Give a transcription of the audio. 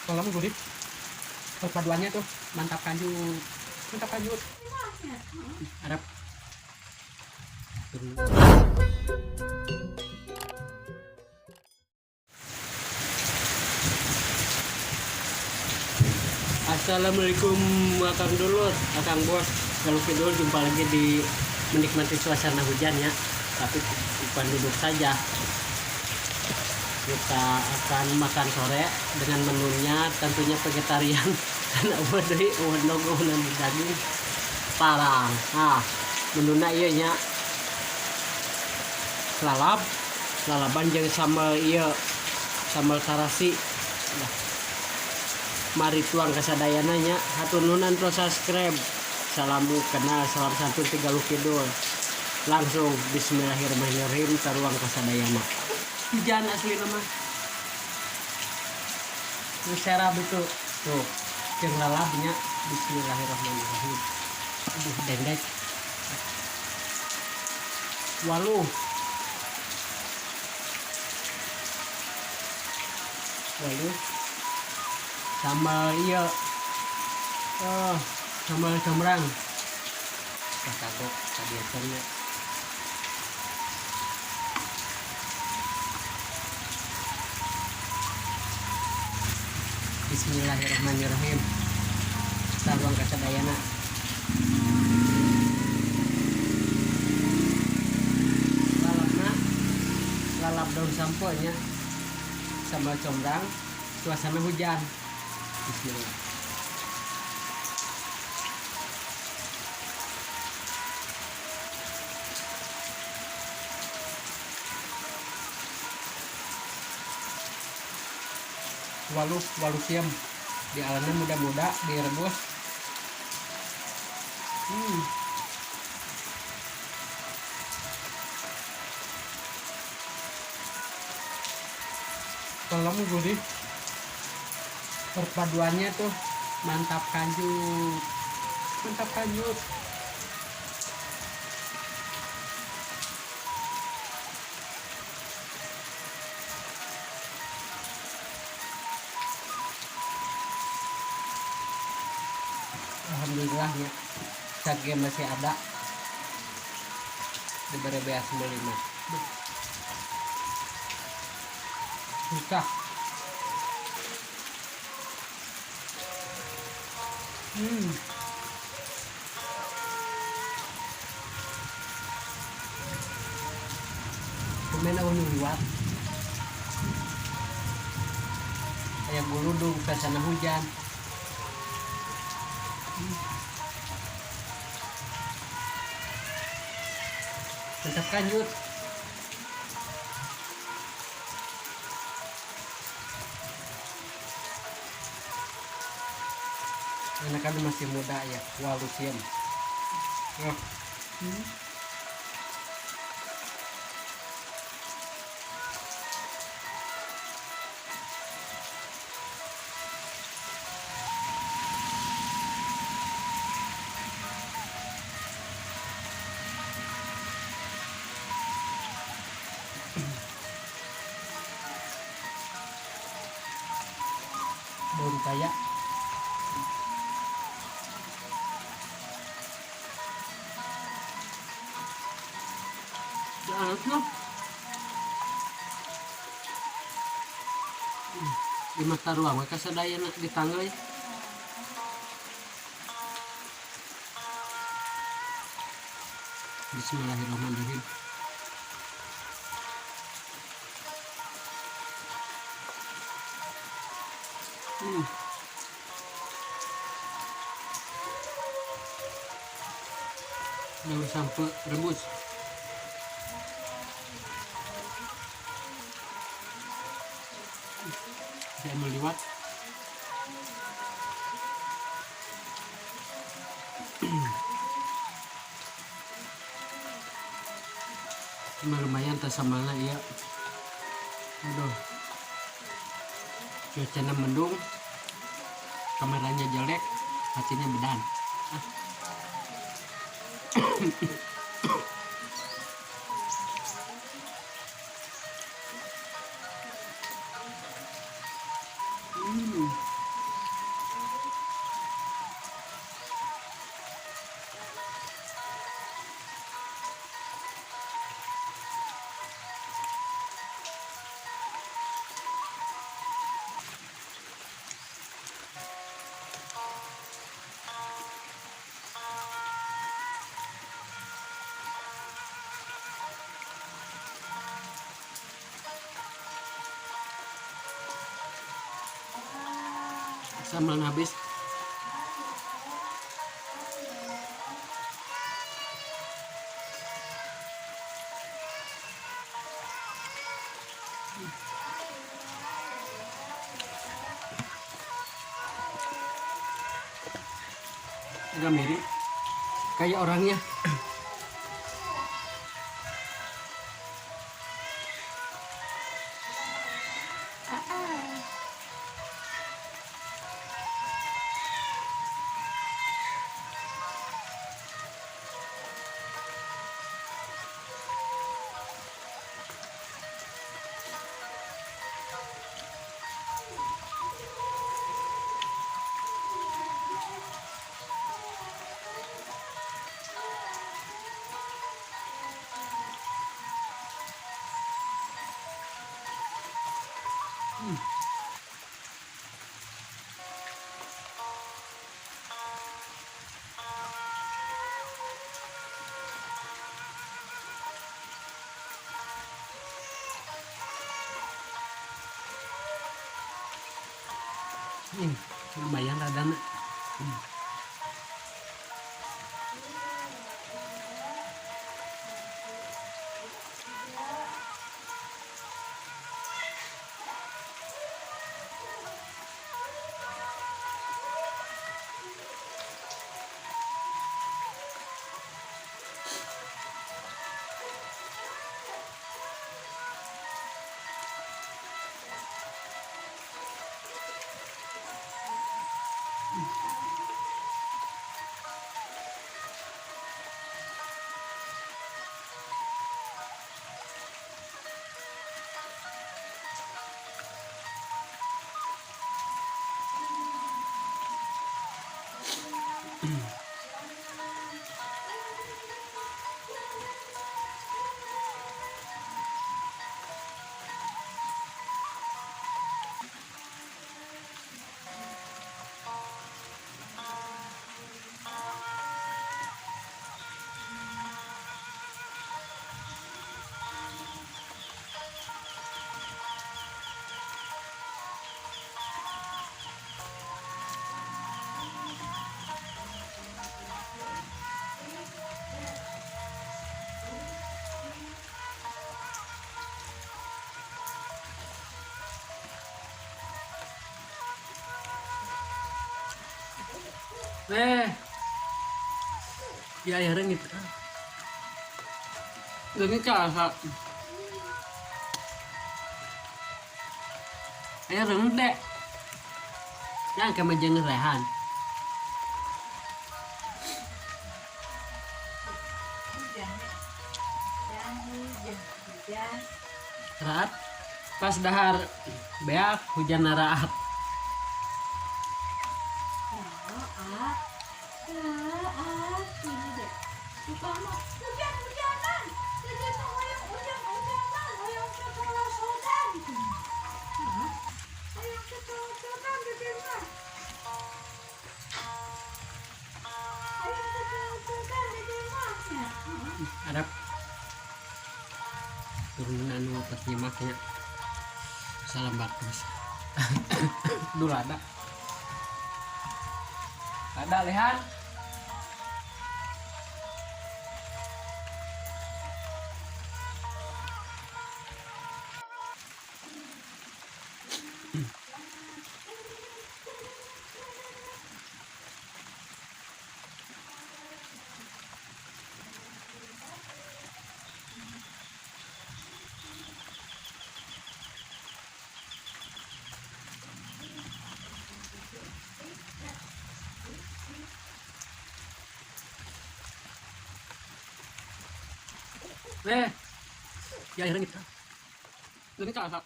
Kalau gurih. Perpaduannya tuh mantap kanjut. Mantap kanjut. Arab. Assalamualaikum akang dulur, akang bos. Kalau kidul jumpa lagi di menikmati suasana hujan ya. Tapi bukan duduk saja. Kita akan makan sore dengan menunya tentunya vegetarian karena deui eueuh endog eueuh daging parang. Nah, menuna ieu nya lalap, lalaban jeung sambal ieu, sambal tarasi. Nah, mari tuang kasadayana nya. Hatur nuhun terus subscribe. Salam kenal, salam santun Tiga Kidul. Langsung bismillahirrahmanirrahim taruang kasadayana. Hujan asli nama. Terus serab itu tuh jeung lalabnya bismillahirrahmanirrahim. Aduh dendek. Waluh. Waluh. Sambal iya. Oh, sambal combrang. Kagok kabiasanya. Bismillahirrahmanirrahim. Sarwang kasadayana. Lalapna lalap daun samponya sambal combrang, suasana hujan. Bismillah. Waluh, waluh siam. Di alamnya muda-muda direbus. Kalau gurih, perpaduannya tuh mantap kanjut, mantap kanjut. Alhamdulillah ya, sage masih ada di beas 5. Susah. Pemain aku liwat. Kayak guludung suasana hujan. Mantap kanjut. Anak kan masih muda ya, walusian. Oh. Daun kaya. Di mata ruang mereka sadayana di tangga ya. Bismillahirrahmanirrahim. Daun sampe rebus. Saya meliwat. Cuma lumayan tas sambalnya iya. Aduh. Cuacanya mendung, kameranya jelek, hasilnya bedan. Sambal habis. Agak mirip kayak orangnya. Lumayan radana. Ya ya reungit. Reungit ka. Aya reungit deh. Yang kama jeung rehan. Raat pas dahar beak hujan naraat. Hujan-hujanan, hujan-hujanan, hoyong cocolosodan. Hoyong cocolosodan dede mah. Hoyong cocolosodan dede mah. Arab turunan anu pas nyimaknya. Salam bagus. Dulu ada. Ada lehan. Ya, ya, reungit. Reungit ka.